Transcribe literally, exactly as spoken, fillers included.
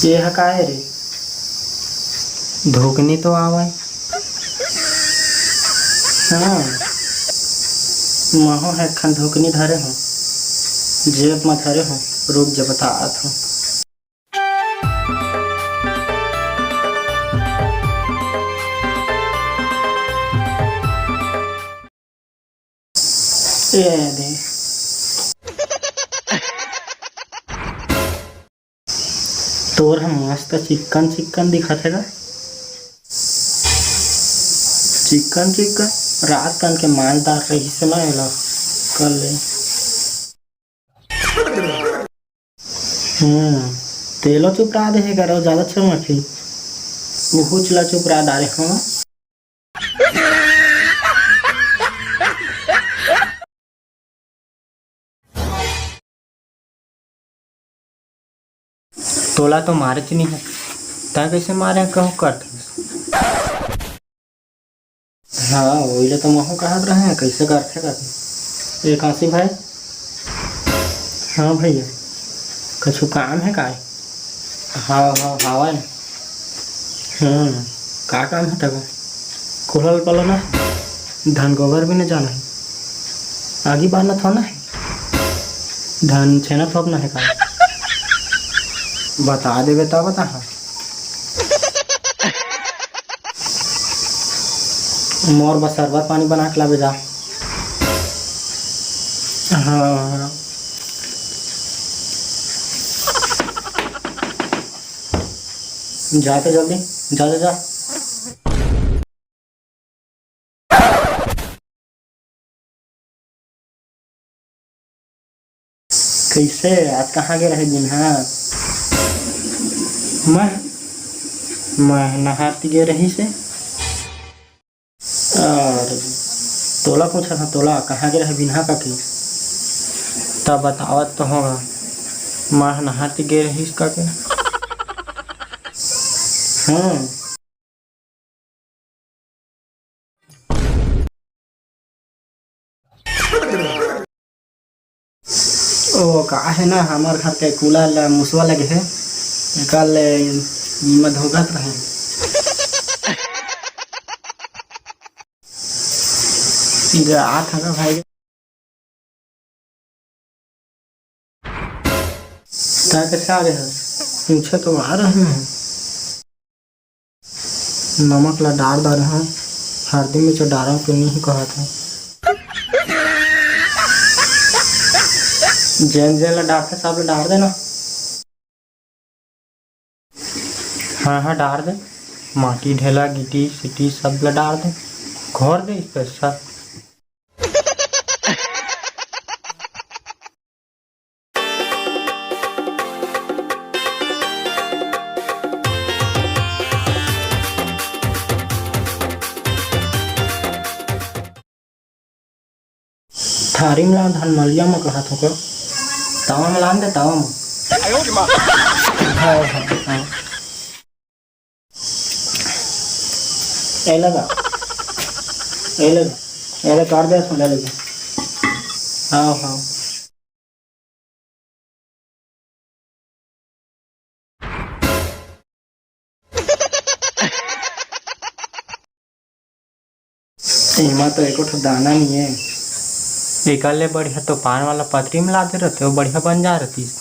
ये ह काय रे? धुकनी तो आवय। हाँ, महूँ ह एकठन धुकनी धरे हूँ, जेब म धरे हूँ, रुक जा, बतात हूँ। ए दे। तोर ह मस्त चिक्कन चिक्कन दिखत हे गा। चिक्कन चिक्कन? रात कन के मांजदार रहिस ना, एला कर ले। हम्म, तेलो चुपरा दे हे गा, अउ ज्यादा चमकही। उहुच ला चुपरा डारे हूँ। तोला तो मारेच नइ हे, तैं कइसे मारे हे, कहूँ करथस? हाँ, ओइला तो महूँ कहत रहें, कइसे करथे करथे। ए काशी भाई, हाँ भैया, कछु काम हे काय? हाँ, हाँ, हावय। हम्म, का काम हे तको? कोहलल पलो ना, धन गोबर भी न जाना हे। आगी बारना थोना हे, धन छेना थोपना हे का? बता देबे तब बता। हाँ। मोर बर सरबत पानी बना के लाबे जा। हाँ, हाँ। जा तो जल्दी, जा, जा, जा। कइसे आज कहाँ गे रहे बिन्हा? मैं, मैं नहात गे रहिस हे। अउ तोला पूछत हँव, तोला कहाँ गे रहे बिन्हा कके? त बतावत तो हँव गा, मैं नहात गे रहिस कके। हम्म। ओ, का हे ना, हमर घर के कूलर ला मुसवा लगे हे, एकर ले इमा धोगत रहे। जात हँव गा भाई। तैं कइसे आ गे हस? पूछे तो आ रहे हँव। नमक ला डार डारे हँव, हरदी मिर्चा डारव तो नहीं कहत हे। जेन जेन ला डारथे, सब ला डार देना। हाँ, हाँ, डार दे। माटी, ढेला, गिटी, सिटी सब ला डार दे। घोर दे इस पे सब। थारी म लान, धन मलिया म कहत हँव का? तावा म लान दे, तावा म। हाँ, हाँ, हाँ। ए लगा, ए लगा, ए लगा, कर दे, सुन ले लगा। हाँ, हाँ। एमा तो एको ठो दाना नइ हे। एकर ले बढ़िया तो पान वाला पतरी म ला दे रहते, वो बढ़िया बन जा रहतिस।